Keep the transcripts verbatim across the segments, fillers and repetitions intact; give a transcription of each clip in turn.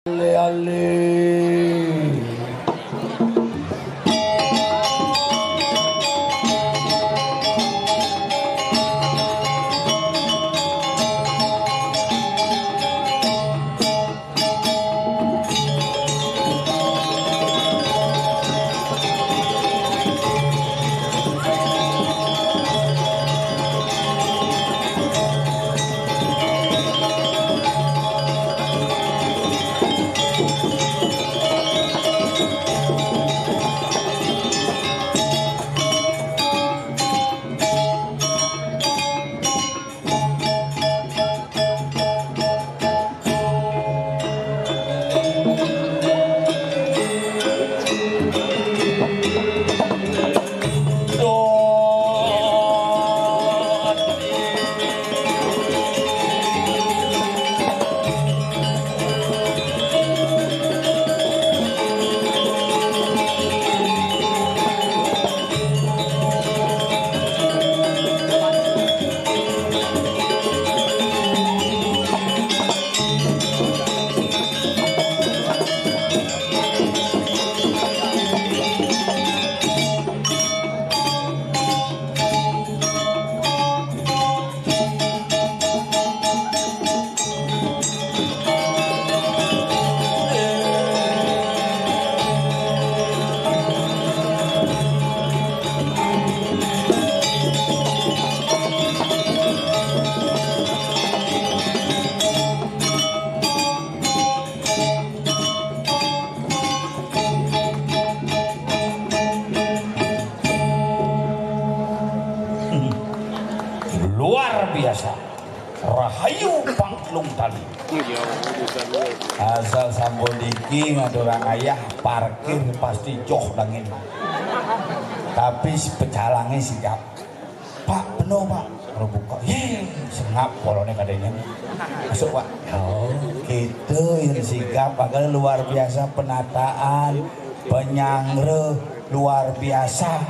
Ale-ale. Luar biasa. Rahayu pangklung tali. Asal sampun niki ngaturang ayah parkir pasti joh dangin. Tapi si pecalangnya sigap. Pak, penuh, Pak. Kalau buka, ye, sengap polone kadenya. Masuk, Pak. Oh, gitu yang sigap, makanya luar biasa penataan, penyangre luar biasa.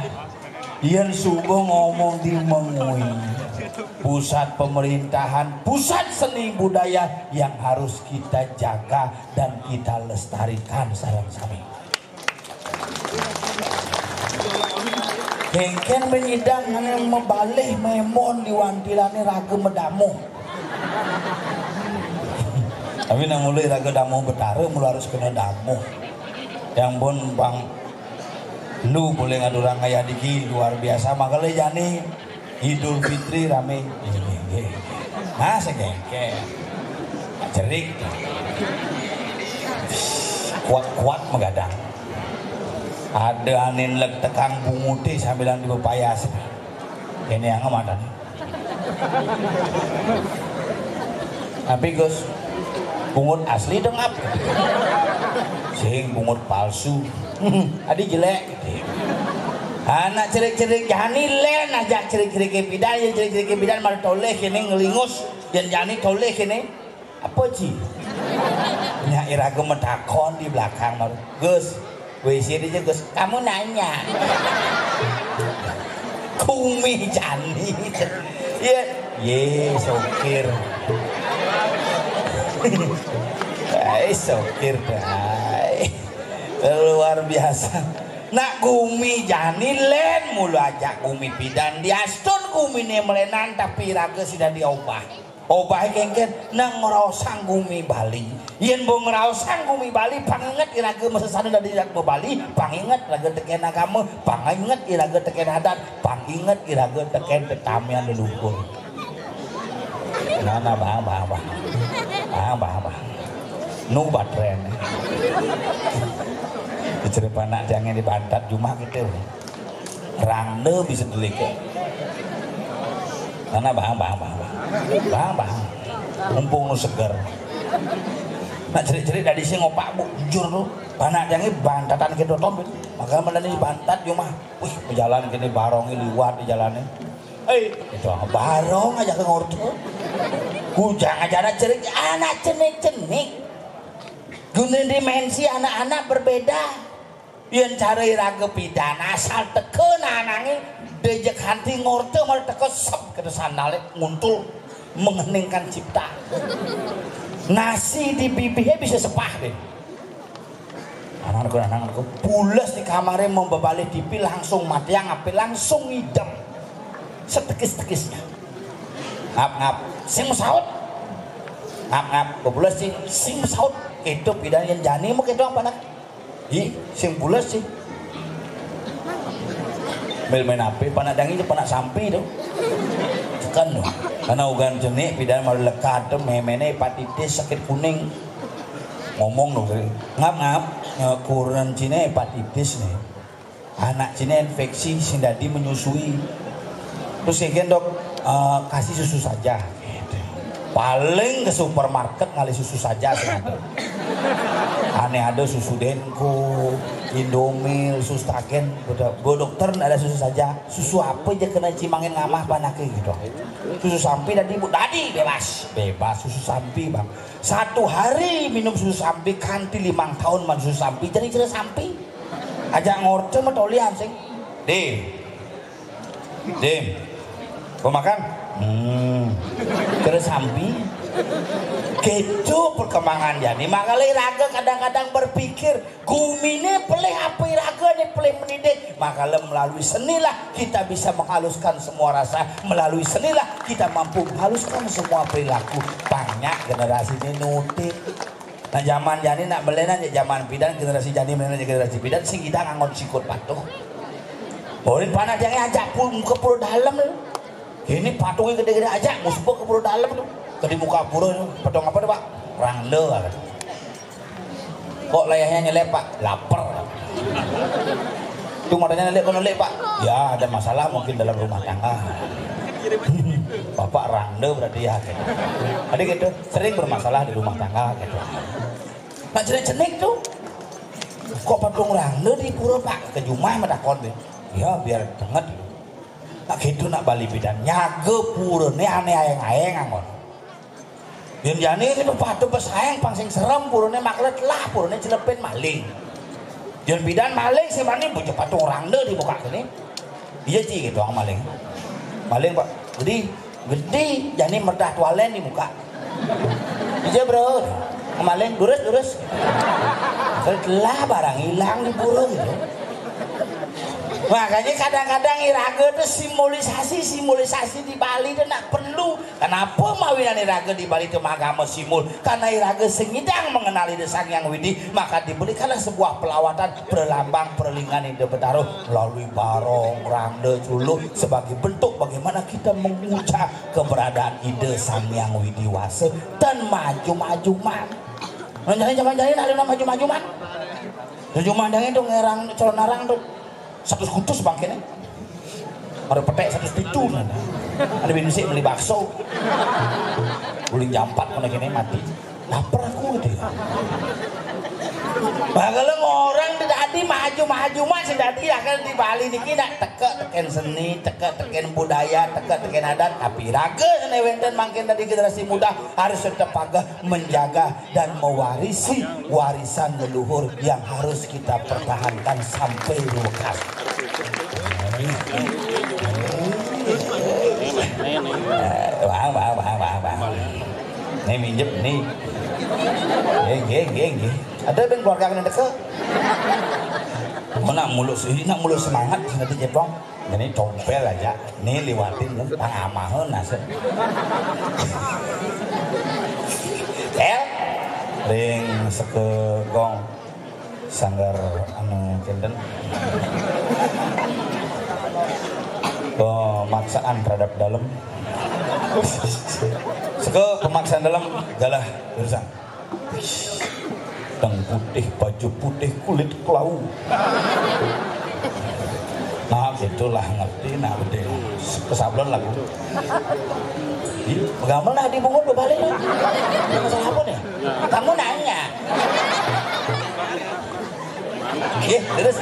Yen subuh ngomong di Mengwi, pusat pemerintahan, pusat seni budaya yang harus kita jaga dan kita lestarikan sareng sami. Kengken menyidang ane mebalih memon di wantilane raga medamuh. Tapi nang mulih raga damuh betara, mula harus kena damuh. Yang pun bang lu boleh ngadurang ayah diki luar biasa. Makanya jani Idul Fitri rame. Nggih, nggih, nggih. Nah, segengke. Cerik. Kuat-kuat megadang. Ada anin lek tekang bunguti sambilan di payas. Ini yang mantan. Tapi Gus, bungut asli dengap. Sing bungut palsu. Adi jelek. Anak cerik-cerik jani len aja cerik-cerik pidan, ya cerik-cerik pidan malah toleh kene ngelingus, dan jani toleh kene. Apa, Ci? Nya iraga metakon di belakang baru. Gus, W C D aja, Gus. Kamu nanya. Kumi jani. Iya. Ye, sokir. Hai, sokir, hai. Luar biasa. Nak gumi jani len mulu aja gumi pidan. Diastun gumine melenan tapi raga sida diobah. Obahe kengken nang ngraosang gumi Bali. Yen mbok ngraosang gumi Bali, panginget iraga masesana dadi iraga Bali, panginget iraga teken agama, panginget iraga teken adat, panginget iraga teken tetamian leluhur. Nah, nah, bang, bang, bang. Bang, bang, bang. Nu batren. Cerita anak jangan dibantat jumah gitu. Rangda bisa delik. Karena bang, bang, bang, bang. Bang, bang. Mumpung nu seger. Nak cerik-cerik dari sini ngopak bujur tu. Anak jangan bantatan kita tom. Maka mana ni bantat jumah. Wih, berjalan kini barong liwat di jalannya. Eh, itu barong aja ke ngortu. Kujang aja anak cerik, anak cenik-cenik. Guna dimensi anak-anak berbeda. Yen cara iraga pidan asal teka nanange dejek hanti ngorta malah teka sep kena sandale nguntul mengheningkan cipta. Nasi di bibihé bisa sepah deh. Anak-anak, anak-anak, pules di kamaré, mau bebalih tipi, langsung matiang apé, langsung ngidem. Setekis-tekisnya. Ngap-ngap, sing mesaut. Ngap-ngap, bebules sing, sing mesaut. Itu pidan yén jani mau kéto apa nak? Ih, sing bules sih. Mil main apa? Panak dangi, panak sampi tuh. Kan tuh. Karena ugan cenik, pidan malu lekat tuh, méméné hepatitis, sakit kuning. Ngomong dong, ngap-ngap, ya, kurenan Cina hepatitis nih. Anak Cina infeksi, sing dadi menyusui. Terus ya kan, "Dok, eh, kasih susu saja." Gitu. Paling ke supermarket ngalih susu saja sih ada. Ané ada susu Denko, Indomil, susu Stagen. Udah, "Bu dokter, ndak ada susu saja." "Susu apa aja kena cimangin ngamah panaké?" Gitu. "Susu sampi dadi, Bu." "Dadi, bebas." Bebas susu sampi, Bang. Satu hari minum susu sampi, kanti limang tahun man susu sampi, jadi cerita sampi. Ajak ngorte matolian sing. Dé. Dé. Mau makan? Hmm. Terus sampi. Gitu perkembangan jani. Makanya raga kadang-kadang berpikir, guminé pelih apa, ragané pelih mendidik. Makanya melalui senilah kita bisa menghaluskan semua rasa. Melalui senilah kita mampu menghaluskan semua perilaku. Banyak generasi ini nutin. Nah, zaman jani nak belénan ya zaman pidan, generasi jani belénan ya generasi pidan, sing kita ngangon sikut patuh. Ulin panak dia ngajak pun ke pura dalem. Ini patungnya gede-gede aja, musbuk ke pura dalem tuh. Ke di muka pura, petong apa tuh, Pak? Rangda. Kok layahnya nyelep, Pak? Lapar. Itu matanya nelik, kok nelik, Pak? Ya, ada masalah mungkin dalam rumah tangga. Bapak rangda berarti ya, gitu. Ada gitu, sering bermasalah di rumah tangga gitu. Nak cenik-cenik tuh. Kok patung rangda di pura, Pak? Ke jumah matakon deh. Ya, biar banget. Nak gitu nak bali pidan. Nyaga pura nih ané aéng-aéng angon. Yén jani gitu patuh pesaing pang sing serem, purané maklet lah, purané celepin maling. Yén pidan maling sing mani bocah patung rangda di muka kéné. Iya, Ci, gitu, ang maling. Maling, Pak. Gedé, gedé, jani merdah tualen di muka. Iya, Bro. Maling, durus, durus. Lah, barang hilang di pura gitu. Makanya kadang-kadang iraga tuh simbolisasi, simbolisasi di Bali tuh nak perlu. Kenapa mawinan iraga di Bali itu magama simbol? Karena iraga sing nyidang mengenali Ida Sang Hyang Widhi, maka diberikanlah sebuah pelawatan perlambang perlingan Ida Betara melalui barong, rangda, culuk sebagai bentuk bagaimana kita mengucap keberadaan Ida Sang Hyang Widhi Wasa dan maju-maju man. Nah, jadi zaman jani nak ada maju-maju man. Maju-maju man itu ngerang calon arang tuh. Satu kutus bangkéné. Ada peték satu pitu nah. Ada binisik beli bakso. Guling jampat mana kene mati. Lapar aku gitu. Bagaimana orang tadi maju-maju masih tadi akan di Bali niki nak teka teken seni, teka teken budaya, teka teken adat, tapi raga sana wenten mangkin dari generasi muda harus tetap pagah menjaga dan mewarisi warisan leluhur yang harus kita pertahankan sampai di bekas. Wah, wah, wah, wah, wah. Nih minjem nih. Nggih, nggih, nggih, nggih. Ada ben keluarga kena deke. Mana mulus ini nak mulus semangat nanti jepong. Ini tompel aja. Nih liwatin kan pangamaheun nasib. El ring seke gong sanggar anu kinten pemaksaan terhadap dalam seke pemaksaan dalam galah urusan. Teng putih, baju putih, kulit kelau. Nah, gitulah ngerti, nah gede. Kesablon lagu. Ih, gamel nah dibungut berbalik lah. Ada masalah apa nih? Kamu nanya. Iya, terus.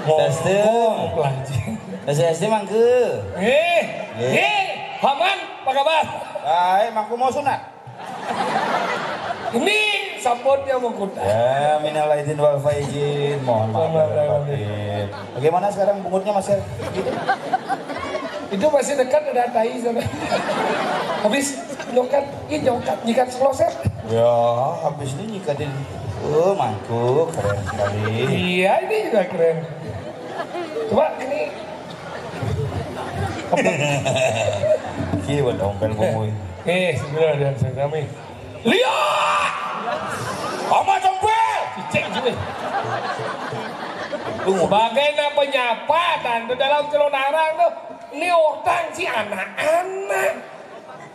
Swastiastu. Lagi. Swastiastu, Mangku. Eh, Nggih. Eh, Paman, apa kabar? Baik, Mangku mau sunat. Ini sampun ya mengkuda. Ya, minal aidin wal faizin. Mohon maaf lahir dan batin. Bagaimana sekarang bungutnya, masih gitu? Itu masih dekat, ada tai sana. Habis nyokat, ini nyokat, nyikat sekloset. Ya, habis ini nyikatin. Oh, Mangku, keren sekali. Iya, ini juga keren. Coba ini. Kieu dompel kowe. Eh, sebenarnya dan saya kami. Lihat! Ama Cempel! Cicing sini. Sebagai na penyapa dan di dalam celonarang tuh, ini orang si anak-anak.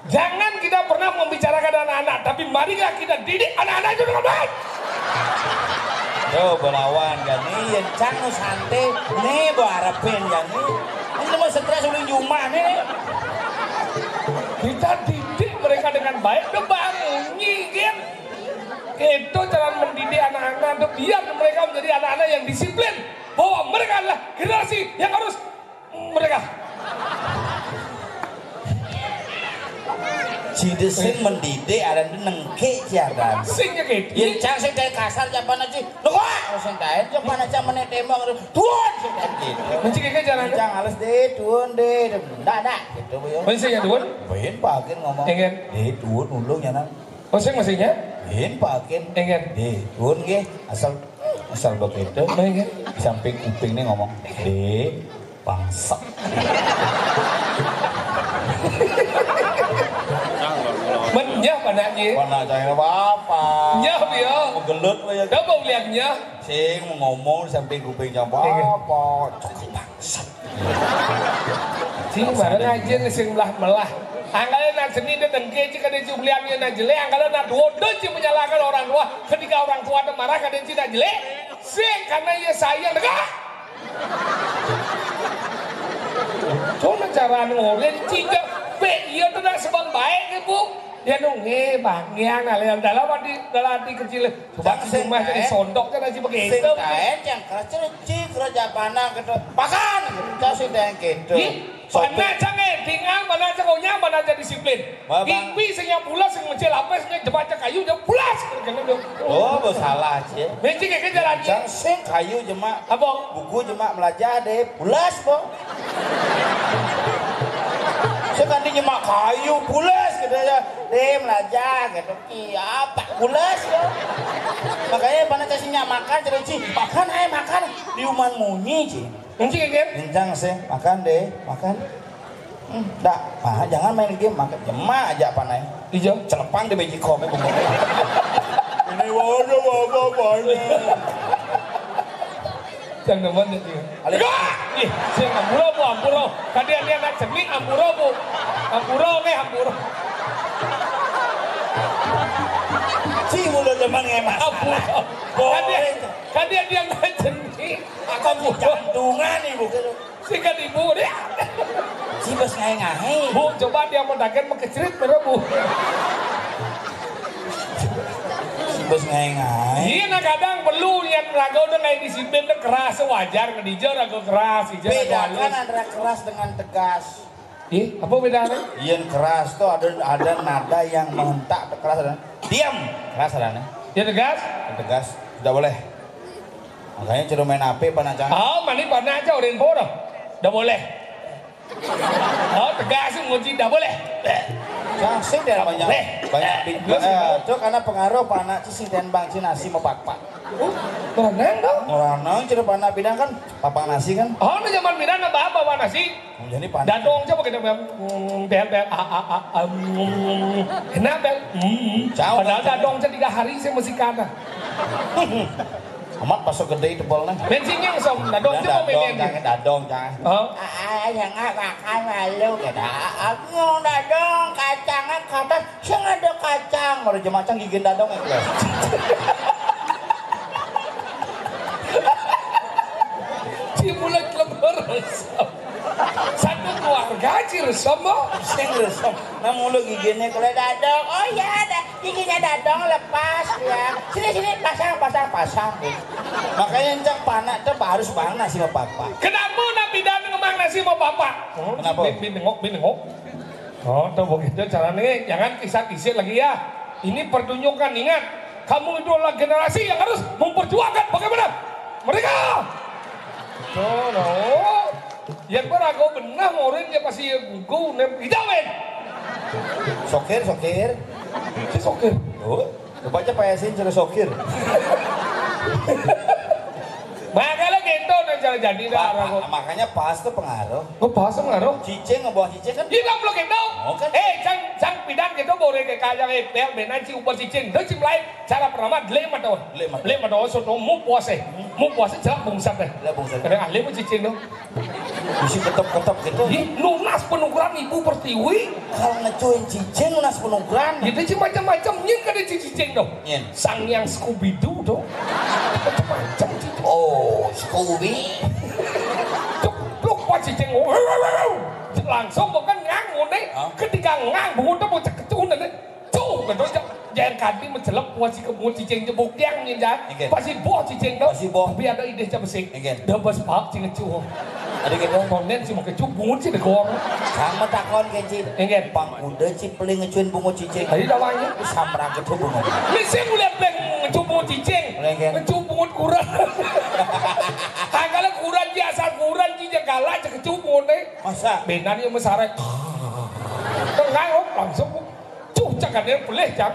Jangan kita pernah membicarakan anak-anak, tapi marilah kita didik anak-anak itu dengan baik. Yo, belawan gani, yen cang nu santai, nih bo arepin gani. Ini mau stres ulin jumah nih. Kita didik mereka dengan baik, udah bangun, nyingkir. Itu cara mendidik anak-anak, untuk biar mereka menjadi anak-anak yang disiplin. Bahwa mereka adalah generasi yang harus mereka. Sing mendidik aran nengke ciaran. Sing nyekit. Yen cang sing dari kasar japan aja. Lho kok sing kae japan aja meneh tembang. Tuan sing kae gitu. Mesti kayak jalan. Cang halus deh, tuan deh. Ndak, ndak gitu yo. Mesti ya tuan. Bayin pakin ngomong. Engen. Deh, tuan ulung ya nang. Oh, sing mestinya? Yen pakin. Engen. Deh, tuan nggih. Asal asal begitu. Engen. Samping kuping nih ngomong. Deh, bangsa. Menyah panaknya. Mana cahaya apa-apa. Nyah, ya. Menggelut aja. Coba lihatnya. Sing ngomong samping kuping apa-apa. Cakep bangsat. Sing bareng aja nih sing melah-melah. Angkale nak seni de dengke ci kade ci ulian yen nak jelek, angkale nak duo de ci menyalahkan orang tua. Ketika orang tua de marah kade ci nak jelek, sing karena ia sayang degah. Cuma cara ngoren ci je pe iya tu nak sebab baik ke bu. Dia nunge bang yang ale dalam hati dalam hati kecil. Coba sing rumah jadi sondok kan aja begitu. Sing kaen yang kerja ci kerja panah gitu. Makan gitu. Cak sing kaen gitu. Ih, mana cang eh, tinggal mana cang onyang, mana cang disiplin. Bang. Ipi sing yang pulas sing mencil apa sing jebak cang kayu dia pulas. Kena dia. Oh, salah ci. Mesti kayak jalan ci. Cang sing kayu jemak. Apa? Buku jemak melajah deh, pulas kok. Saya tadi nyemak kayu, pulas gitu ya. Deh, melajah gitu. Iya, apa pulas ya. Makanya mana cang sing makan, terus ci makan, ayo makan. Diuman munyi ci. Mungkin kan? Kencang sih, makan deh, makan. Hmm, dah, ah, jangan main game, makan. Jemak aja apa naik. Ijo. Celepang di biji kome bengong. Ini waduh apa banyak. Jangan demen ya dia. Alih. Ih, saya ampura bu, ampura. Tadi ada anak seni, ampura bu. Ampura nih, ampura. Si mulut demen ngemas. Ampura. Tadi, tadi ada anak seni. Aku bukan jantungan ibu. Sikat ibu dia. Si bos ngahe-ngahe. Bu, coba dia mau dagang mau kecerit baru bu. Si bos ngahe-ngahe. Iya, nah kadang perlu lihat raga udah kayak disiplin tuh keras, wajar ngedijo raga keras, ijo raga halus. Bedakan antara keras dengan tegas. Ih, apa bedanya? Yen keras tuh ada ada nada yang menghentak keras ada. Diam, keras ada. Ya tegas? Tegas, tidak boleh. Makanya cuma main api apa nanti? Oh, mani pernah aja orang bodoh. Tidak boleh. Oh, tegas sih nguji tidak boleh. Saksi dia banyak banyak itu karena pengaruh panak sih dan bang Cina sih mepak pak. Oh, berenang dong. Orang nang cuma panak bidang kan papak nasi kan. Oh, ini zaman bidang apa apa nasi? Jadi panak. Dadong coba kita bilang, hmm, bel bel a a a a, hmm. Kenapa? Hmm. Padahal dadong aja tiga hari saya mesti kata. Amat pas gede tebal nang. Bensinnya song dadong coba. Dadong jangan dadong jangan. Oh. Ah, yang nggak makan malu kita. Aku dadong kacangnya kata sing ada kacang. Kalau jemacang gigi dadong ya. Si mulut lebar. Satu keluarga ci resem, Bu. Sing resem. Nah, mulu giginya kalau dadong. Oh iya, ada giginya dadong lepas ya. Sini, sini, pasang, pasang, pasang. Makanya encang panak tuh harus bang nasi sama papa. Kenapa Nabi Dan ngomong nasi sama papa? Oh, kenapa? Bin, bin nengok, bin nengok. Oh, tuh begitu caranya. Jangan kisah-kisah lagi ya. Ini pertunjukan, ingat. Kamu itu adalah generasi yang harus memperjuangkan bagaimana mereka. Tuh, loh. Yang berago benar, orang dia pasti gugu, nem, hijau, men. Sokir, sokir. Si sokir. Oh, coba aja Pak Yasin suruh sokir. Makanya gitu, nah, cara jadi dah, Pa-, rago. Pa-, makanya pas tuh pengaruh. Oh, pas pengaruh. Cicing, ngebawa cicing kan. Iya, belum gitu. Oh, kan. Eh, cang, cang pidan gitu, boleh ke kaya, eh, pel, benan, ci, ubar cicing. Tuh, ci, mulai cara pertama, dele mata. Dele mata. Dele mata, soto, mu puas, eh. Mu puas, eh, celak bungsat, eh. Celak bungsat. Kadang ahli mu cicing tuh. Bisi ketep-ketep gitu. Ih, nunas penukaran Ibu Pertiwi. Kalau ngecuin cicing, nunas penukaran. Gitu, ci, macam-macam. Nyen kada ci cicing tuh. Nyen. Sang yang Scooby-Doo tuh. Macam-macam, ci. Oh, Scooby. Ceplok, pas cicing. Langsung bukan ngang, ngene. Hah? Ketika ngang, bungut tuh mau cekecun, nih. Cuh, betul, cak. Jangan kadi mencelep, wasi kebun cicing jebuk tiang, nih, Jan. Nggih. Pasti boh cicing tuh. Pasti boh. Tapi ada ide, cak, besik. Nggih. Dah bas pahak, cing, cuh. Ada gitu? Tonen, ci, makai cuh, bungut, ci, degor. Sama takon, Kenci. Nggih. Pang udah, ci, paling ngecuin bungut cicing. Ayo, dawanya. Samra gitu bungut. Misi mulai paling ngecuh bungut cicing. Nggih. Ngecuh bungut kurang. Angkala kurang, ci, asal kurang, ci, jegala, cek cuh bungut, eh. Masa? Benan, ya, mesarek. Tengah, oh, langsung. Cuh, cakap dia pelih, cak.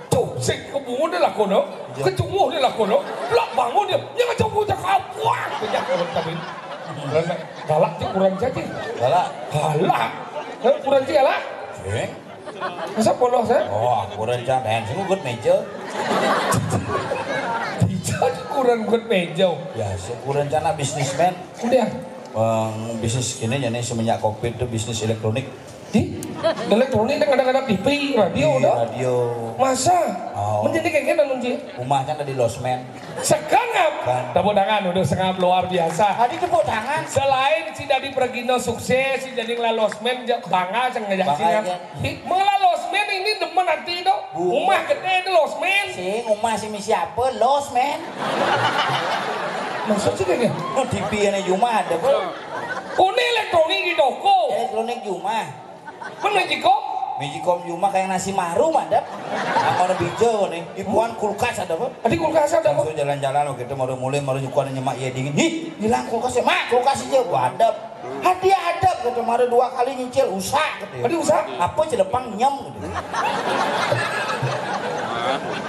Cuh, sing kebungun dia lakono. Iya. Kecunguh dia lakono. Lak bangun dia. Yang macam bocah kapuan. Bocah kapuan tapi. Galak, cek kurang jadi. Galak. Galak. Eh, kurang jadi galak. Eh? Masa polos, eh? Oh, aku rencana yang sing ngugut meja. Bisa kurang ngugut meja. Ya, aku rencana bisnismen. Udah. Eh, bisnis ini jadi semenjak covid tuh bisnis elektronik. Di? Elektronik kan kadang-kadang T V, radio, di dah. Radio. Masa? Oh. Menjadi kayak gini, Nunji. Rumahnya ada di losmen. Sekangap. Kan. Tepuk tangan untuk Sekangap luar biasa. Tadi tepuk tangan. Selain si Dadi Pregino sukses, si jadi ngelah losmen, ja-, bangga, saya ngajak. Bangga, sini, kan. Ya. Hi, mengelah losmen ini demen hati itu. Bu. Rumah gede itu losmen. Si rumah si misi apa? Losmen. Maksud sih kayak gini? Oh, T V ini rumah ada, Bu. Kone elektronik di toko. Elektronik rumah. Mana Magicom? Magicom rumah kayak nasi maru, madep. Nah, kalau bija nih, ibuan kulkas ada, Bu. Tadi kulkas ada, Bu. Langsung jalan-jalan, oke, itu maru mulai, maru nyukuan nyemak ya dingin. Ih, hilang kulkasnya, Mak, kulkas aja, gua adep. Hadiah adep, gitu, maru dua kali nyicil, usah, gitu ya. Tadi usah? Apa celepang nyem, gitu.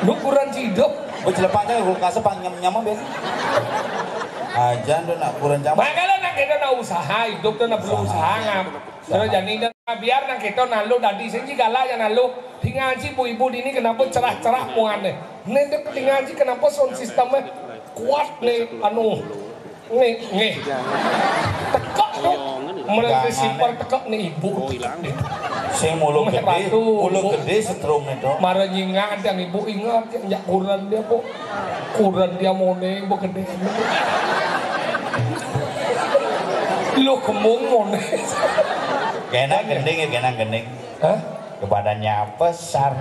Lu kurang hidup. Gua celepangnya kulkasnya pang nyem-nyem biasa. Aja, lu nak kurang campur. Makanya nak kita nak usaha, hidup tuh nak perlu usaha, ngap. Terus jadi dan biar nang kita nalu dadi sing gala yang nalu tinggal si ibu-ibu dini kenapa cerah-cerah muannya. Nih tuh tinggal si kenapa sound sistemnya kuat nih anu nih nih tekak tuh melalui sipar tekak nih ibu. Sing mulu gede, mulu gede setrum itu. Mara ingat yang ibu ingat yang nyak kuran dia, Bu. Kuran dia mone, Bu, gede. Lu kemung mone. Genang gending ya, genang gending. Hah? Ke badannya besar.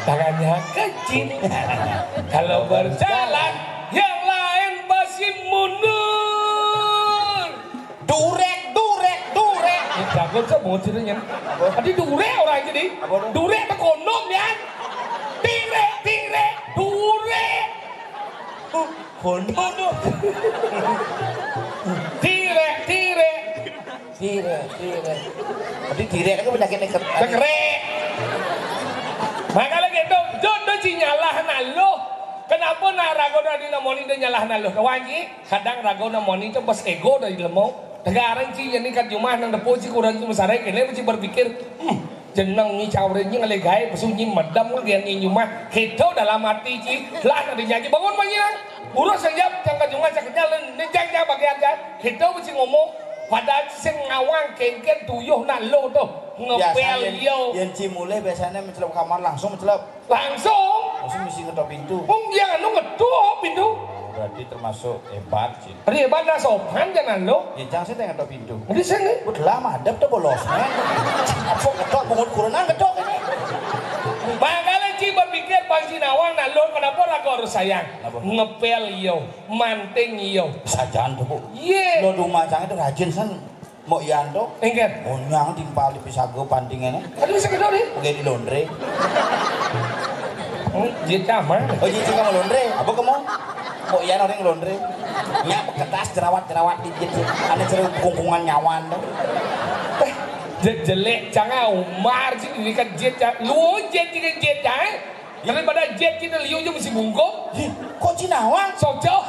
Tangannya kecil. Kalau berjalan, yang lain pasti mundur. Durek, durek, durek. Ini jago tuh, bocil ini. Tadi durek orang jadi. Apa tuh? Durek tuh kondom, ya. Tirek, tirek, durek. Kondom. Tirek, tirek. Tirek, tirek. Tadi tirek itu penyakit ini. Kekerek. Makanya gitu, jodoh si nyalah naluh. Kenapa nak ragu tadi namoni dia nyalah naluh? Kawan, Ji? Kadang rago nang moni tu bas ego dari lemo. Tegarang ci, jadi kat jumah nang depo ci kurang ci masarai kene, ci berpikir, "Hmm, jeneng ni cawre ni ngale gae, pesu ni madam ke ni jumah." Keto dalam hati ci, lah nak dinyanyi bangun manyang. Urus saja, jang kat jumah cak kenyal, ni jang jang bagian jang. Keto ci ngomong, padahal ci sing ngawang kengken tuyuh nak lo tu. Ngepel yo. Yang ci mulai biasanya mencelep kamar langsung mencelep. Langsung. Langsung mesti ngetok pintu. Wong dia anu ngetok pintu. Berarti termasuk hebat sih. Ri hebat lah sopan jangan lo. Ya, jangan saya tengok pintu. Di sini. Udah lama ada tuh bolos, men. Apa ketok bungut kurenan ketok ini? Makanya Ci berpikir Panji Nawang nak lo kenapa ragu harus sayang? Kenapa? Ngepel iyo, manting iyo. Sajan tuh, Bu. Iya. Lo di rumah jangan itu rajin san. Mbok Yanto. Engker. Onyang timpali pisago pantingan. Aduh, sakit dong, nih. Oke, di laundry. Hmm, dia caman. Oh, jadi kamu laundry. Apa kamu? Mbok Yan orang laundry. Nyak kertas jerawat-jerawat dikit sih. Ada cerita kungkungan nyawan tuh. Eh, je- jelek, jangan Umar sih, ini kan jet, ya. Lu jet, ini jet, ya. Daripada jet kita liu je mesti bungkuk. Ih, kok Cinawang? Sojo.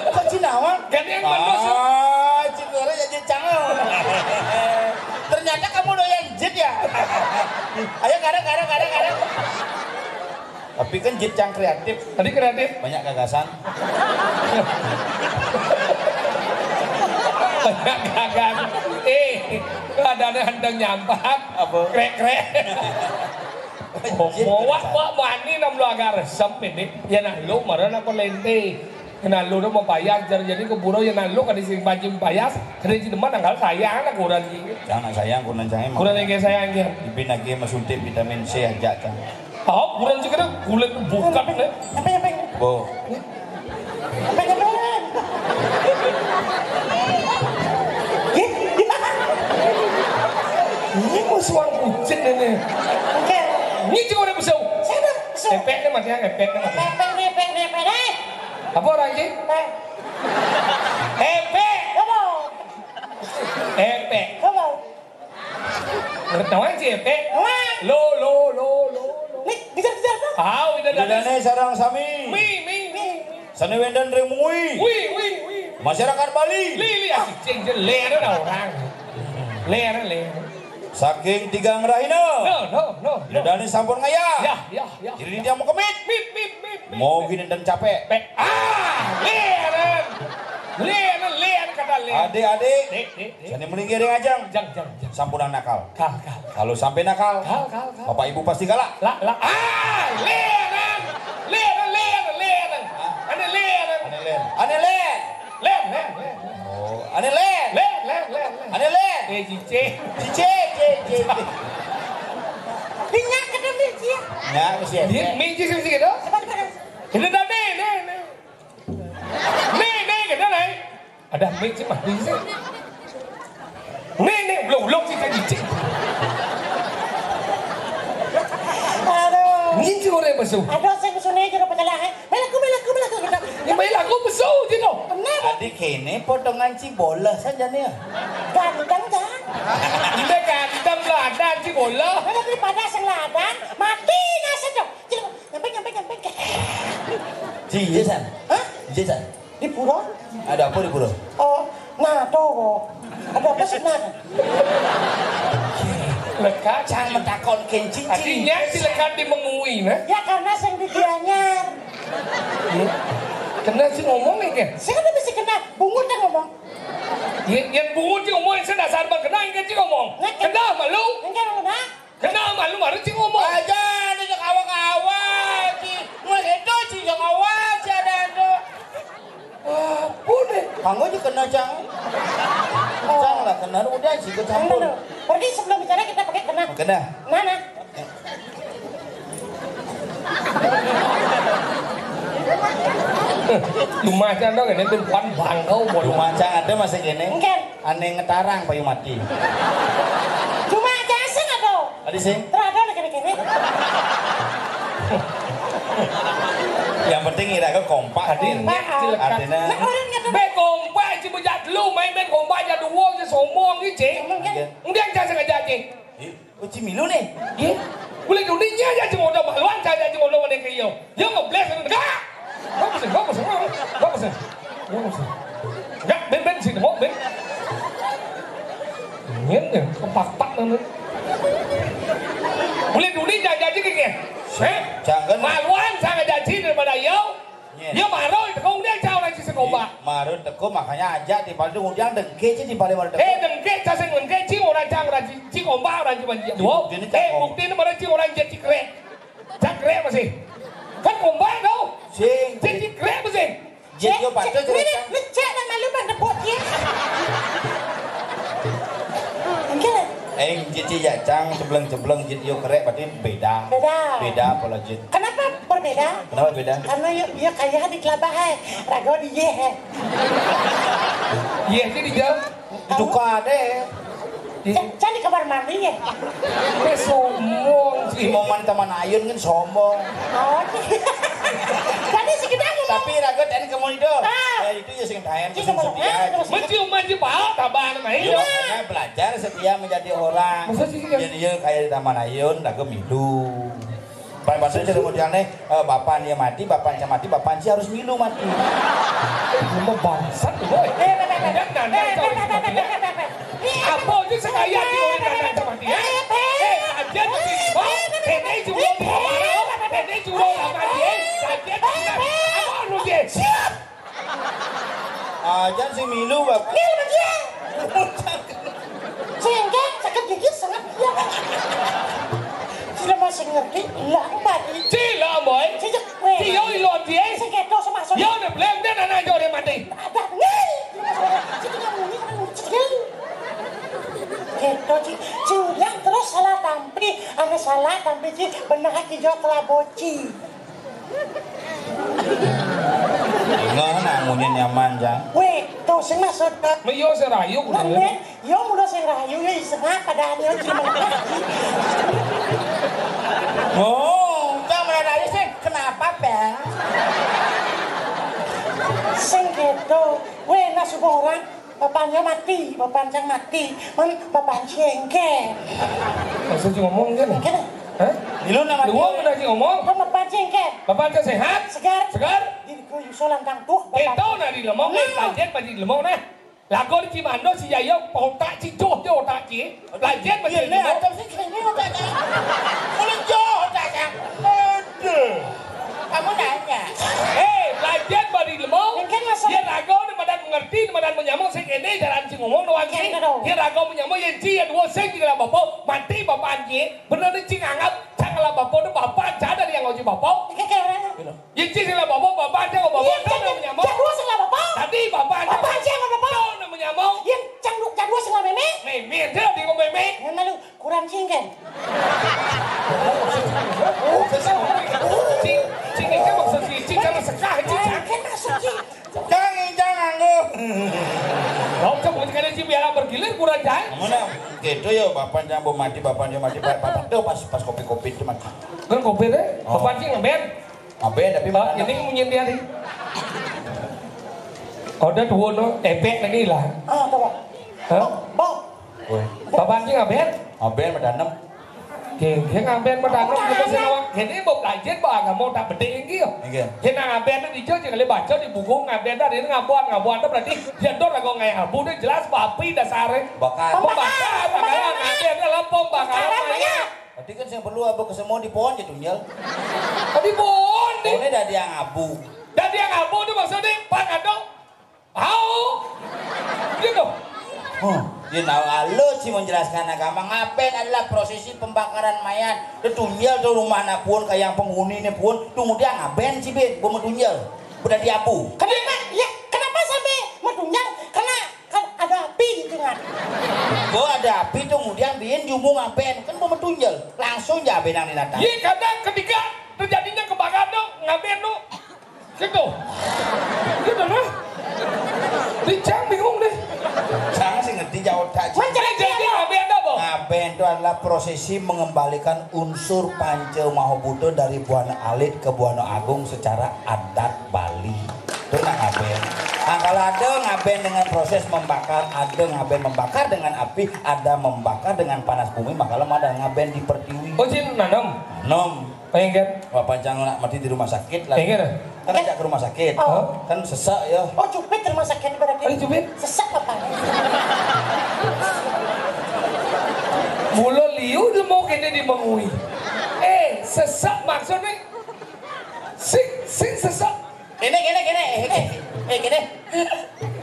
Kok Cinawang? Kan yang manusia. Ah, Cinawang ya jet cangau. Ternyata kamu doyan jet ya? Ayo, karang, karang, karang, karang. Tapi kan jet yang kreatif. Tadi kreatif. Banyak gagasan. Banyak gagasan. Eh, ada yang handang nyampat. Apa? Krek-krek. Mowak, mowak, mani nam lo agar resep ini. Ya nah lo marah nak lente. Kena lo dah mau payas, jadi jadi keburu ya nah lo kan di sini baju payas. Kena jadi mana nggak sayang lah kurang lagi. Jangan sayang, kurang sayang. Kurang lagi sayang ya. Ibin lagi masuntik vitamin C aja kan. Oh, kurang juga dah kulit bukan deh. Apa apa? Bo. Apa apa? Ini mau suang kucing ini. Oke. Ini cuma ada besar. Saya dah besar. Epek ni mati, epek ni mati. Epek ni, epek ni, epek ni. Apa orang ini? Epek. Epek. Apa? Epek. Apa? Ngerti sih epek? Apa? Lo, lo, lo, lo, lo. Nih, kejar, kejar, kejar. Ah, udah dari. Bidadane sarang sami. Mi, mi, mi. Sane wenten ring mengui. Wi, wi, wi. Masyarakat Bali. Li, li, ah, cicing je, ler dah orang. Ler, ler. Saking tigang rahina. No, no, no, no. Bidadane sampun ngayah. Ya, ya, ya. Jadi dia mau kemit. Mit, mit, mit, mit. Mau gini dan capek. Pe-, ah, ler. Ler, ler, kata ler. Adik-adik. Dek, dek, dek. Sane melinggih ring ajeng. Jang, jang, jang. Sampunang nakal. Kal, kal. Kalau sampai nakal, kal, kal, kal. Bapak Ibu pasti galak. La, la, ah, leran. Leran, leran, leran. Hah? Ane leran. Ane len. Ane len. Len, len, len. Oh, ane len. Len, len, len, len. Ane len. Eh, cice. Cice, cice, cice. Minyak kena minyak. Minyak mesti ada. Dia minyak sih mesti gitu. Cepat, cepat. Ini tadi, nih, nih. Nih, nih, gitu, nih. Ada mic sih mati sih. Nih, nih, belum, belum sih tadi cik. Aduh. Ini sih orang masuk. Aduh, saya musuhnya aja udah pecah lah. Melaku, melaku, melaku gitu. Ya, main lagu masuk je tu. Kenapa? Adik kene potongan si bola saja nih. Ganteng kan? Dia ganteng lah, ada si bola. Kalau daripada sing ladan, mati nasib tu. Cik, nyampe, nyampe, nyampe. Ji, iya san. Hah? Iya san. Di pura? Ada apa di pura? Oh, nah, tuh. Ada apa sih, nah? Lekat. Jangan mentakon kenci. Artinya si lekat di mengui, nah? Ya, karena sing di Gianyar. Iya. Kena si ngomong ni ke? Saya kan mesti kena bungut yang ngomong. Yang, yang bungut yang ngomong, saya dasar bang kena yang kenci ngomong. Nah, kena malu. Enggak, enggak. Kenapa lu harus sih ngomong? Aja, ini cek awak-awak, Ci. Mas itu, Ci, cek awak, Ci, ada anu. Apa nih? Kanggo aja kena, Cang. Cang lah, kena, udah, Ci, ikut campur. Dulu. Pergi sebelum bicara kita pakai kena. Kena. Mana? Rumah Cang dong, ini tuh pan bangkau, bodoh. Rumah Cang ada masih gini. Enggak. Ane ngetarang payu mati. Cuma aja sing apa? Adi sing? Terada lagi kene. Yang penting ira ke kompak. Adi kompak. Artinya. Nah, orang nggak tahu. Be kompak, si bejat lu main be kompak aja dua, si sombong gitu. Iya. Enggak, jangan sengaja aja. Ih. Oh, Cimilu nih. Ye? Boleh duninya aja cuma udah maluan, saya aja cuma udah wadeng ke iyo. Yo ngebles, enggak. Enggak bisa, enggak bisa, enggak bisa. Enggak bisa. Enggak, ben, ben, sini, mau, ben. Ingin ya, kepak-pak nanti. Boleh duninya aja aja kayak. Eh? Jangan. Maluan, saya aja sini daripada iyo. Iya. Iya, maro teko ngundiang cah orang sing kompak. Maro teko, makanya aja di balik ngundiang dengke sih di balik maro teko. Eh, dengke, cah sing dengke, cing orang cah orang cing, cing kompak orang cing banjir. Dua. Bukti ni cah kompak. Eh, bukti ni maro cing orang cing cikrek. Cikrek masih. Kan kompak tau. Sing. Cing cikrek masih. G Jit yo patut, jit yo cang. Lecek dan malu ban debut ye. Enggak. Eh, jit yo cang, cebleng-cebleng, jit yo kerek, berarti beda. Beda. Beda pola jit. Kenapa berbeda? Kenapa beda? Karena yo, yo kaya di kelabah, eh. Rago di ye, eh. Ye, jit di jam. Tukar deh. Ca-, cari kamar mandi ya? Weh, sombong sih. Momen teman ayun kan sombong. Oh, jadi sekedar ngomong. Tapi raga ten kemu itu. Ah. Eh, itu ya sing taen, sing setia. Mencium-mencium bau, tabah nama itu. Yo, karena belajar setia menjadi orang. Masa sih, ya? Jadi ya kayak di Taman Ayun, raga milu. Paling bahasa jadi modelnya, eh, bapak dia mati, bapak dia mati, bapak dia harus milu mati. Cuma bangsat tuh, boy. Jangan, jangan, jangan, jangan. Apa aja sekaya di orang kanan sama dia? Eh, aja tuh di bawah. Ini juga di bawah. Ini juga sama dia. Aja tuh di bawah. Apa harus dia? Siap. Aja si milu, Bab. Milu dia. Sehingga sakit gigi sangat dia. Sila masih ngerti, lah, Pak. Sila, boy. Sejak, weh. Sila, ilo, dia. Seketo sama. Yo, ne blem dia, anak jauh dia mati. Ada ni. Sila masih ngerti. Sila masih ngerti. Gitu, Ci. Ci, yang terus salah tampi. Ane salah tampi, Ci. Benar, Ci, jo kelaboci. Enggak, nak munyi nyaman, Jang. Weh, tuh sing maksud. Meyo serayu, ngan, bener. Yo mulo sing rayu, yo isengak, padahal yo cuma. Oh, Jang, mulai rayu sih. Kenapa, Bang? Sing gitu. Weh, nah, subuh orang. Bapaknya mati, bapak cang mati. Man, bapak cengke. Maksud si ngomong kan? Kan? Hah? Di lu nama dia? Lu mana si ngomong? Kan bapak cengke. Bapak cang sehat? Segar. Segar? Di ku yuso lantang tuh. Bapak. Itu nah di lemong, nah. Pancet, pancet di lemong, nah. Lagu di Cimando, si Yayo, otak si joh, joh otak si. Pancet, pancet di lemong. Atau si kene otak si. Kalau joh otak si. Aduh. Kamu nanya. Eh, belajar bari lemo. Mungkin masa. Dia rago ni madan mengerti, ni madan menyamuk, sing ini jalan sing ngomong doang sih. Mungkin dong. Dia rago menyamuk, yang ci, yang dua sing, tiga lah bapak. Mati bapak anji. Bener ni cing anggap, cang lah bapak tu bapak, cang dari yang uji bapak. Mungkin kayak orang. Gitu. Yang ci sing lah bapak, bapak aja bapak. Iya, tahu nak menyamuk. Yang dua sing lah bapak. Tadi bapak aja. Bapak aja yang bapak. Tahu nak menyamuk. Yang cang du-, yang dua sing lah meme. Meme, dia dia ngomong meme. Yang lalu. Kurang cing kan? Cing, cing itu maksud cing, cing karena sekah, cing. Kan maksud cing. Jangan, jangan, lu. Kau coba sekali cing biar bergilir kurang cai. Mana? Gitu ya, bapak jangan mau mati, bapak jangan mati, bapak, bapak tuh pas, pas kopi-kopi itu mati. Kan kopi deh, oh. Bapak cing ngeband. Abe, tapi. Oh, mana? Ini munyin dia nih. Kau dah tua no, tepek lagi lah. Ah, apa, Pak? Hah? Bang, bang. Weh. Bapak anjing aben? Aben madanem. Oke, dia ngaben madanem gitu sih, Wak. Ini mau belajar, Bang, nggak mau tak bedik lagi ya. Iya. Dia nang aben tuh dijo, jangan baca di buku ngaben tadi ini ngabuan, ngabuan tuh berarti dia tuh lagu ngai abu tuh jelas bapi dasarnya. Bakar. Pembakar, pembakar, ngaben tuh lah pembakaran mayat. Tadi kan sing perlu apa ke semua di pohon gitu, Nyel. Di pohon, di. Pohonnya dari yang abu. Dari yang abu tuh maksudnya, Pak Kadong. Au. Gitu. Huh, dia tahu alus sih menjelaskan agama. Ngapain adalah prosesi pembakaran mayat. Itu Nyel tuh rumah anak pun kayak yang penghuni ini pun. Tunggu dia ngapain sih, Bin? Gua mau tunjel. Udah di abu. Kenapa? Ya, kenapa sampai mau tunjel? Karena kan ada api gitu kan. Kok ada api tuh kemudian bikin jumbo ngapain? Kan mau tunjel. Langsung aja benang di datang. Iya, kadang ketika terjadinya kebakaran tuh ngapain tuh? Gitu. Gitu nah. Di Cang bingung deh. Cang sih ngerti jauh tak. Jadi ngapain tuh, Bang? Ngapain itu adalah prosesi mengembalikan unsur Panca Maha Buddha dari Buana Alit ke Buana Agung secara adat Bali. Itu nak ngaben. Nah, kalau ada ngaben dengan proses membakar, ada ngaben membakar dengan api, ada membakar dengan panas bumi, maka lemah dan ngaben di pertiwi. Oh, jin nanem. Nom. Pengen kan? Wah, pancang nak mati di rumah sakit lah. Pengen. Kan ajak ke rumah sakit. Oh. Kan sesak ya. Oh, cupit rumah sakit berarti. Ada cupit? Sesak apa? Mula liu dia mau kena di mengui. Eh, sesak maksudnya? Sing, sing sesak. Kene, kene, kene. Eh, eh, eh, kene.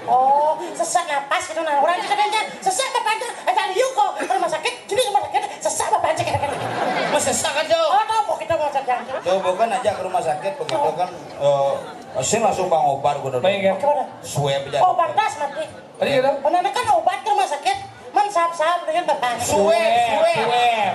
Oh, sesak napas gitu nah. Orang kita kan sesak apa aja? Ada liu kok ke rumah sakit. Jadi rumah sakit sesak apa aja kira-kira? Mas sesak aja. Oh, tahu mau kita mau saja. Tuh, bukan aja ke rumah sakit begitu kan, eh, Sing langsung pangobat kudu. Baik, kan? Swab aja. Oh, pantas mati. Tadi gitu? Mana kan obat ke rumah sakit? Man sahap-sahap dengan bapak. Swab, swab. Swab.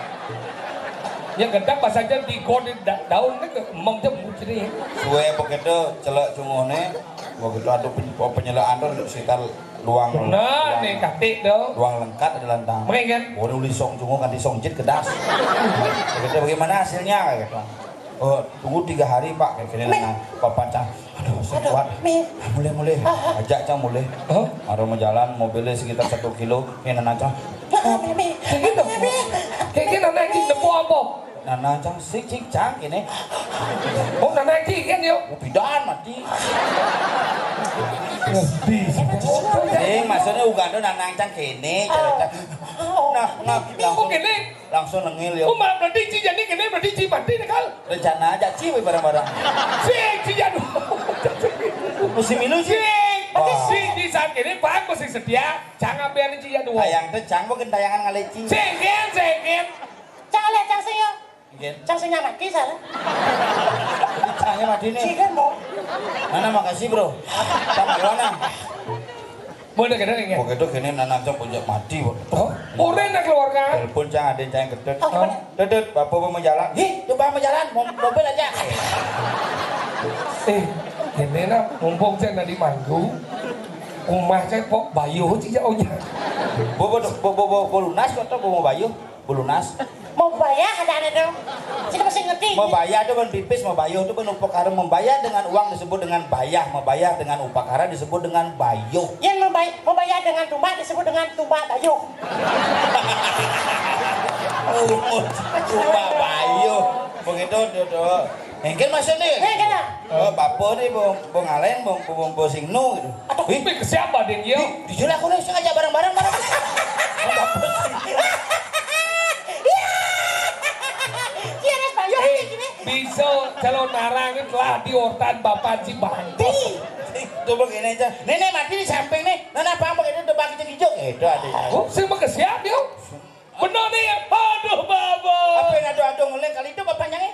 Ya, gedang pas aja di god di da-, daun kan ke emang jam kucing. Swab begitu, celek cunguhne. Begitu ada pen-, penyelekan tuh sekitar luang. Nah, nih, katik tuh. Luang lengkat ada lantang. Baik, kan? Boleh uli song cunguh, ganti song jit kedas. Begitu, bagaimana hasilnya, gitu. Oh, tunggu tiga hari, Pak. Kayak gini, nah, Bapak cang. Aduh, saya kuat. Mulai, mulai. Ajak cang mulai. Hah? Ada mau jalan, mobilnya sekitar satu kilo. Ini, nah, cang. Kayak gitu. Kayak gini, nah, di depo apa? Nah, nah, cang, sik, sik, cang, ini. Oh, nah, nah, sik, kan, yo? Oh, pidan, mati. Bisa. Sing, maksudnya Uganda, nah, nah, cang, kene, cang. Nah, nah, langsung. Kok kene? Langsung nengil, yo. Oh, malah berarti Ci jadi kene, berarti Ci mati nih, Kal. Rencana aja, Ci, weh, bareng-bareng. Si, Ci jadu. Musim milu, Ci. Si, wah. Si di saat ini, Pak, masih setia. Jangan biarin Ci jadu. Tayang tuh, cang, bukan tayangan ngalih, Ci. Sengken, sengken. Cang lihat, cang sing, yo. Mungkin. Cang sing mati, salah. Cangnya mati nih. Ci kan, mau. Nana, makasih, bro. Sama gimana? Boleh kena ini. Oke, tuh, kene nanam cang punya mati, Bro. Oh, udah nak keluarkan. Telepon cang, ada cang ketet. Oh, gimana? Tetet, bapak mau jalan. Hi, coba mau jalan, mo-, mobil aja. Eh, ini nah, mumpung cang tadi manggu, rumah cang kok bayu sih jauhnya. Bo, bo, bo, bo, bo, bo lunas kok tuh, bo mau bayu? Bulunas. Mau bayah ada ane dong. Sini masih ngerti. Mau bayah itu kan pipis, mau bayuh itu kan upakara. Membayar dengan uang disebut dengan bayah, membayar dengan upakara disebut dengan bayuh. Yang membayar, membayar dengan tumbak disebut dengan tumbak bayuh. Oh, tumbak bayuh. Begitu, Dodo. Mungkin masuk nih. Eh, kena. Oh, bapa nih, bo, bo ngalahin, bo, bo, bo, bo sing nu gitu. Aduh, ih, ke siapa, Ding, yo? Di, di jalan aku nih, sengaja bareng-bareng, bareng. Iya, Mas Bayu, eh, gini. Bisa calon narang ini telah diortan Bapak Ci Bangkok. Ih, tuh begini aja. Nenek mati di samping nih. Nana pang begini tuh bagi hijau. Itu ada. Oh, sing mau ke siapa, yo? Bener nih, aduh, Baba. Apa yang aduh-aduh ngeling kali itu, Bapak nyanyi?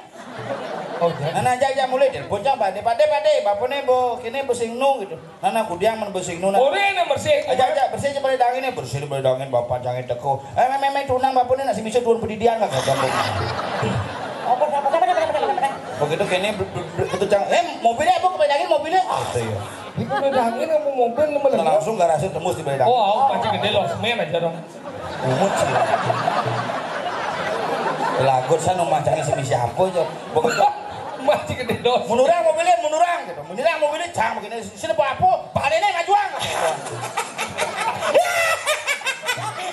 Oh, iya. Nah, nah, aja, aja mulai deh. Bocah, Pak, Pak, Pak, Bapak nih, bo, kini bo sing nu gitu. Nah, nah, kudiang men bo sing nu, nah. Ore ini bersih. Aja, aja, bersih aja pada dangin nih, bersih pada dangin, Bapak jangan teko. Eh, me, me, me, tunang Bapak nih, nasi miso turun pendidikan lah, kata Bapak. Apa, apa, apa, apa, apa, apa, apa? Begitu kini, ber-, ber-, ber-, itu cang, eh, mobilnya apa, kepada dangin mobilnya? Gitu ya. Di pada dangin apa mobil, lu meledak? Langsung garasi tembus di pada dangin. Oh, aku pasti gede loh, semen aja dong. Bungut sih. Lagut sana macamnya semi siapa aja. Begitu. Masih gede dos. Menurang mobilnya, menurang gitu. Menurang mobilnya, cang begini. Sini bawa apa? Pak Dene ngajuang.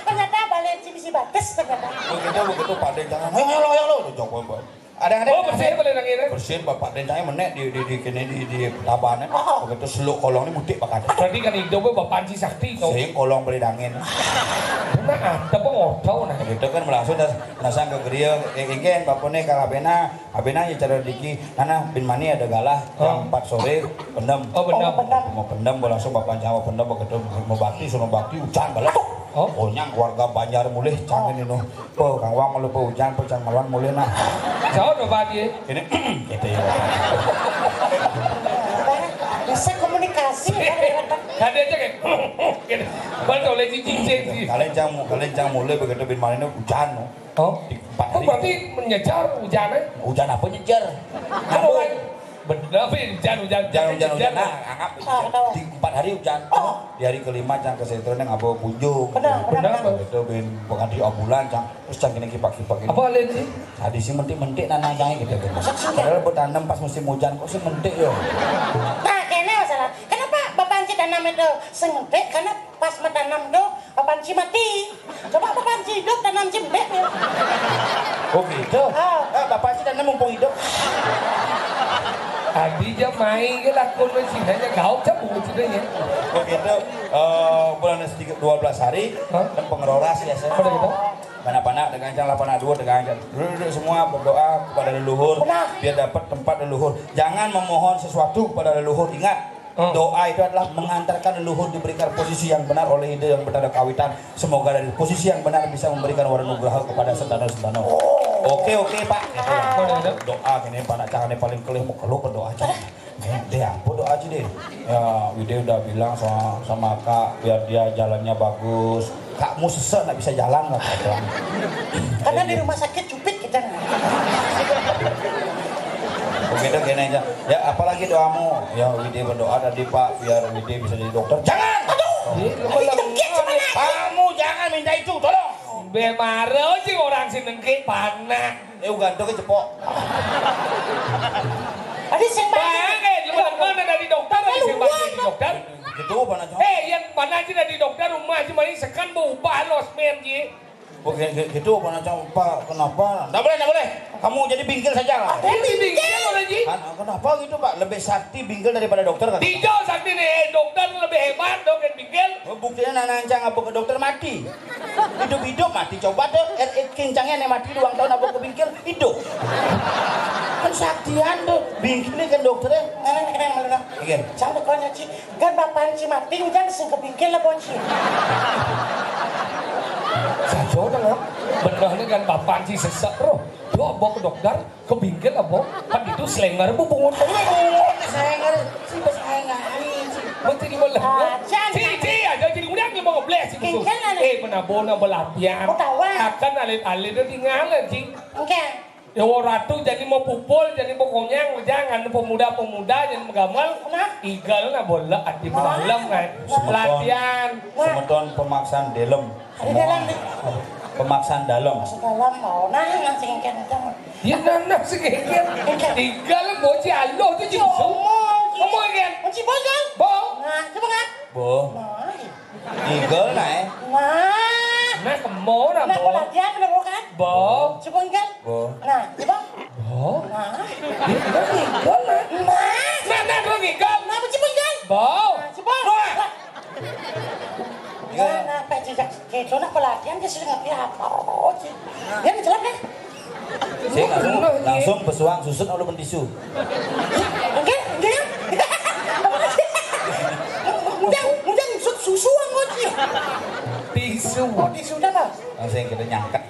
Ternyata balik sini si batas ternyata. Begitu, begitu, Pak Dene jangan. Ayo, ayo, ayo, ayo. Udah, jawab, Pak. Ada, ada. Oh, bersih boleh nangin, eh? Bersih, Bapak Dentangnya menek di, di, di, kene di, di tabanan. Oh. Begitu seluk kolong ini mutik bakal. Berarti kan hidup Bapak Panji Sakti, kau. Sing kolong boleh dangin. Nah, ada pengortau, nah. Begitu kan langsung das, nasang ke geria, eh, ingin, Bapak nih, kalau Abena, Abena ya cara diki, nana, bin mani ada galah, oh, jam empat sore, pendem. Oh, pendem. Oh, pendem. Mau pendem, mau langsung Bapak jawab pendem, begitu mau bakti, suruh bakti, hujan balik. Oh. Onyang keluarga Banjar mulih, cangin ini. Po, Kang Wang, malu po hujan, po cang maluan mulai nah. Jauh dong, Pak, dia. Ini, gitu ya. Bisa komunikasi, kan? Tadi aja kayak, gitu. Bang, oleh cincin, cincin. Kalian cang, kalian cang mulai begitu bin malam ini hujan, no. Oh? Di empat hari. Oh, berarti menyejar hujannya? Hujan apa nyejar? Apa, Bang? Bener, hujan, hujan. Hujan, hujan, hujan. Nah, anggap hujan. Di empat hari hujan. Oh. Di hari kelima, cang ke sentro, neng apa punjung. Benar, benar, benar. Itu bin, bukan di ambulan, cang. Terus cang kena kipak-kipak ini. Apa lain sih? Tadi sih mentik-mentik nanang cang gitu. Padahal buat tanam pas musim hujan, kok sih mentik, yo? Nah, kene masalah. Kenapa Bapak Anci tanam itu sing mentik? Karena pas menanam tuh, Bapak Anci mati. Coba Bapak Anci hidup, tanam cembek, ya. Oh, gitu? Ah. Eh, Bapak Anci tanam mumpung hidup. Tadi aja main ke lakon, main sini aja, gaul, cabut sini, ya. Oh, gitu. Eh, bulan sedikit dua belas hari, hah? Kan pengeroras ya, saya. Apa gitu? Mana panak dengan cang, lapan dua dengan cang. Duduk-duduk semua berdoa kepada leluhur, benar, biar dapat tempat leluhur. Jangan memohon sesuatu kepada leluhur. Ingat, hmm, doa itu adalah mengantarkan leluhur diberikan posisi yang benar oleh ide yang bertanda kawitan. Semoga dari posisi yang benar bisa memberikan wara nugraha kepada sentano-sentano. Oke, oke, Pak. Gitu lah. Benar, benar. Doa gini, panak cang ini paling kelih, mau keluh berdoa cang. Deh, ampun doa aja deh. Ya, Wide udah bilang sama, sama Kak, biar dia jalannya bagus. Kakmu sesek, nggak bisa jalan, kata. Karena di rumah sakit cupit kita. Begitu, gini aja. Ya, apalagi doamu? Ya, Wide berdoa tadi, Pak, biar Wide bisa jadi dokter. Jangan! Aduh! Ih, lu mah lemah. Kamu jangan minta itu, tolong. Be mare sih orang sing nengke panak. Eh, uga entuk cepok. Tadi sing Bang, eh, lu mana dari dokter, tadi sing Bang dari dokter? Gitu, mana, Cong? Eh, yang mana aja dari dokter, rumah aja, mari sekan berubah, los, men, ji. Oke, gitu, mana, Cong? Pak, kenapa? Nggak boleh, nggak boleh. Kamu jadi bingkil saja lah. Ada bingkil, orang, ji. Kan, kenapa gitu, Pak? Lebih sakti bingkil daripada dokter, kan? Tidak sakti nih, eh, dokter lebih hebat, dok, yang bingkil. Oh, buktinya nanancang apa ke dokter mati. Hidup-hidup mati. Coba tuh, R I kincangnya nih mati dua tahun apa ke bingkil, hidup. Kan saktian tuh. Bingkil ini kan dokternya. Nah, nah, nah, nah, nah. Oke. Jangan konyol, Ci. Kan bapak Ci mati, jangan sing ke bingkil lah, Bon, Ci. Sajo dong, ya. Bener nih kan bapak Ci sesek, bro. Dok, bawa ke dokter. Ke bingkil apa? Kan itu slenger bu bungut. Bungut slenger. Si bos aing aing si. Mesti di mana? Ah, jangan. Si, si, aja jadi udah dia mau ngebleh si musuh. Bingkil mana? Eh, menabona belatian. Mau tawa? Akan alit-alit dia tinggal, si. Oke. Ya, wong ratu jadi mau pupul, jadi mau konyang, jangan pemuda-pemuda, jadi megamal. Nah. Igal na bola, ati malam, kan. Semeton, latihan. Semeton pemaksaan delem. Ada dalam nih. Pemaksaan dalam. Masuk dalam, mau nah, nang sing engken aja. Ya, nah, nah, sing engken. Engken. Tiga lah, bocah aloh tuh, Cing. Ngomong, Cing. Ngomong, kan? Kunci bos, kan? Bo. Nah, coba, kan? Bo. Nah. Tiga, nah, eh. Nah. Nah, kemo, nah, nah, bo. Pelatihan, udah, bo, kan? Bo. Coba, kan? Bo. Nah, coba. Bo. Nah. Tiga, tiga, nah. Nah. Nah, nah, bo, tiga. Nah, kunci bos, kan? Bo. Nah, coba. Bo. Nah. Nah, nah, Pak, jejak. Kayak itu nak pelatihan dia sudah ngerti apa? Oh, Ci. Dia menjelaskan deh. Saya langsung, langsung pesuang susun, lalu tisu. Enggak, enggak. Enggak, enggak, susu, susu, Ci. Tisu. Oh, tisu dah, Bang. Langsung kita nyangkut.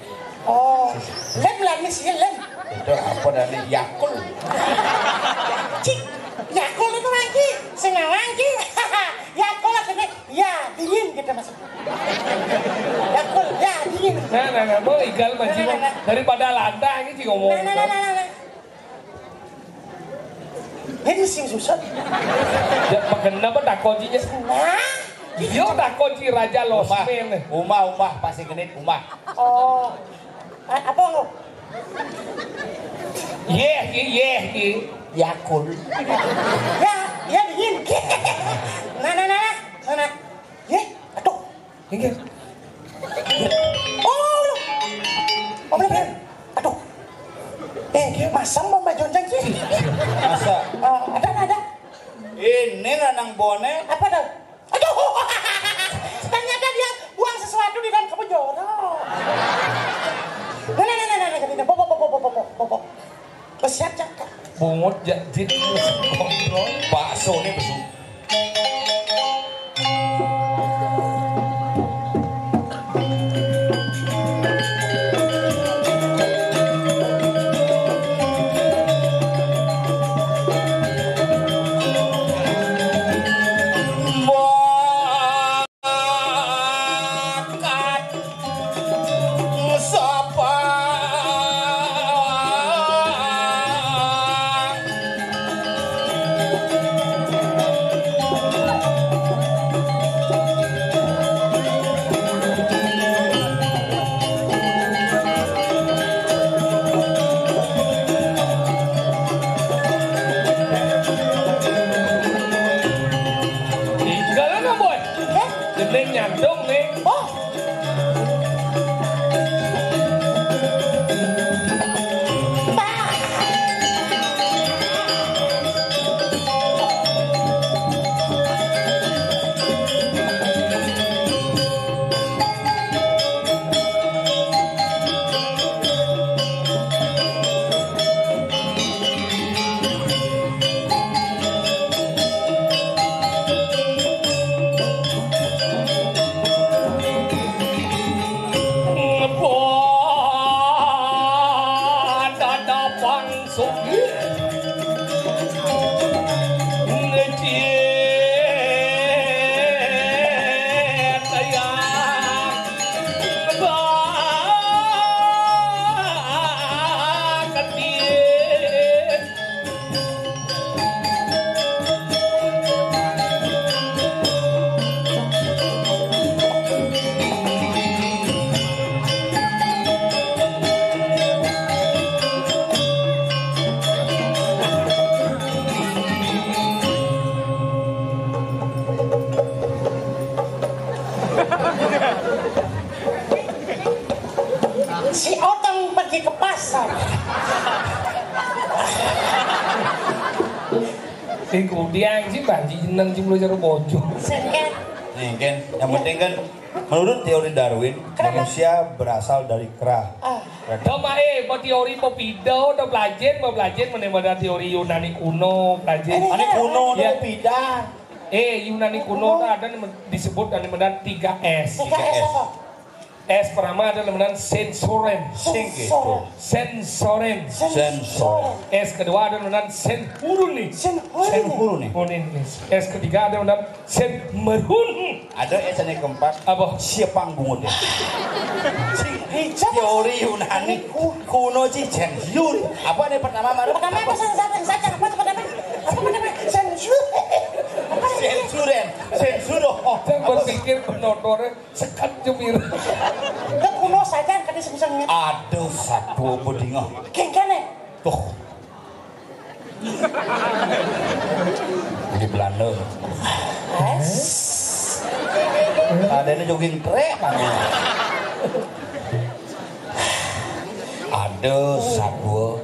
Oh, lem lah, Miss, ya, lem. Itu apa dari Yakult? Ci, Yakult itu lagi. Senawang, Ci. Yakult lah, sini. Ya, dingin kita masuk. Ya, kul, ya, dingin. Nah, nah, nah, mau igal mah, Cing. Nah, nah, nah. Daripada lantang, ini sih ngomong. Nah, nah, nah, nah, nah, nah. Ini sing susah. Ya, makan apa tak kuncinya? Nah. Yo, tak kunci Raja Losmen. Uma, uma, pasti genit, uma. Oh. A-, apa lo? Yeh, yeh, yeh. Yakul. Ya, ya, dingin. Nah, nah, nah, nah. Nah, nah. Ye, aduh. Inggih. Oh, oh, bener, bener. Aduh. Eh, masam mau baju onjang, Ci? Masa? Oh, ada, ada, ada. Ini lah nang bone. Apa tuh? Aduh. Ternyata dia buang sesuatu di dalam kebun jorok. Nah, nah, nah, nah, nah, nah, nah, bobo, bobo, bobo, bobo, bobo. Bersiap, Cak. Bungut, ja-, jin, kontrol. Bakso nih, besu. Ing kudiang sih banci jeneng sih, belum cara bocor. Sengket. Nih kan, yang penting kan menurut teori Darwin, manusia berasal dari kera. Ah. Doma eh, mau teori mau pido, atau belajar, mau belajar mana teori Yunani kuno, belajar. Ini kuno, ya. Pindah. Eh, Yunani kuno tuh ada disebut dengan tiga S. Tiga S. S pertama ada namanya sensoren. Sing gitu. Sensoren. Sensoren. S kedua ada namanya senhuruni. Senhuruni. Senhuruni. S ketiga ada namanya senmerhun. Ada S yang keempat. Apa? Siapang bungut ya. Teori Yunani kuno sih senhuruni. Apa nih pertama mana? Pertama apa? Apa pertama? Apa pertama? Senhuruni. Apa? Sensuren. Sensuron. Saya berpikir penontonnya sekat jemir. Udah kuno saja kan disebut. Aduh, satu bedinga. Kengkene. Tuh. Di Belanda. Ada ini jogging trek mana? Ada satu.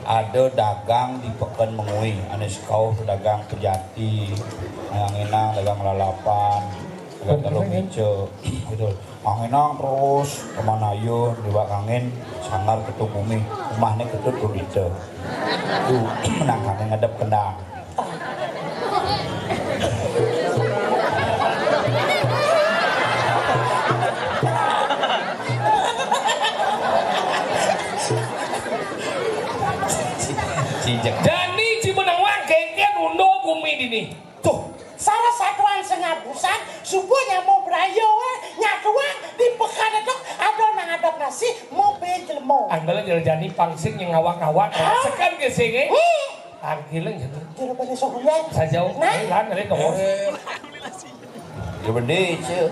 Ada dagang di Peken Mengui, ane sekau dagang pejati, ngenang dagang lalapan, dagang telur mice, gitu. Anginang terus kemana ayo di Bakangin, sanggar ketuk bumi, rumahnya ketut rudite. Tuh, menang kami ngadep kendang. Jani cimenang wangkengken undo gumi dini. Tuh, salah satuan sengabusan, subuhnya mau berayo, eh, nyaduang di pekan itu ada nang ada nasi mau bejlemo. Anggalan jalan jani pangsing yang ngawak-ngawak, sekan ke sini. Anggilan jatuh. Jero bani sohulai. Sajauh. Nah. Lan, ada nomor. Ya bener, cek.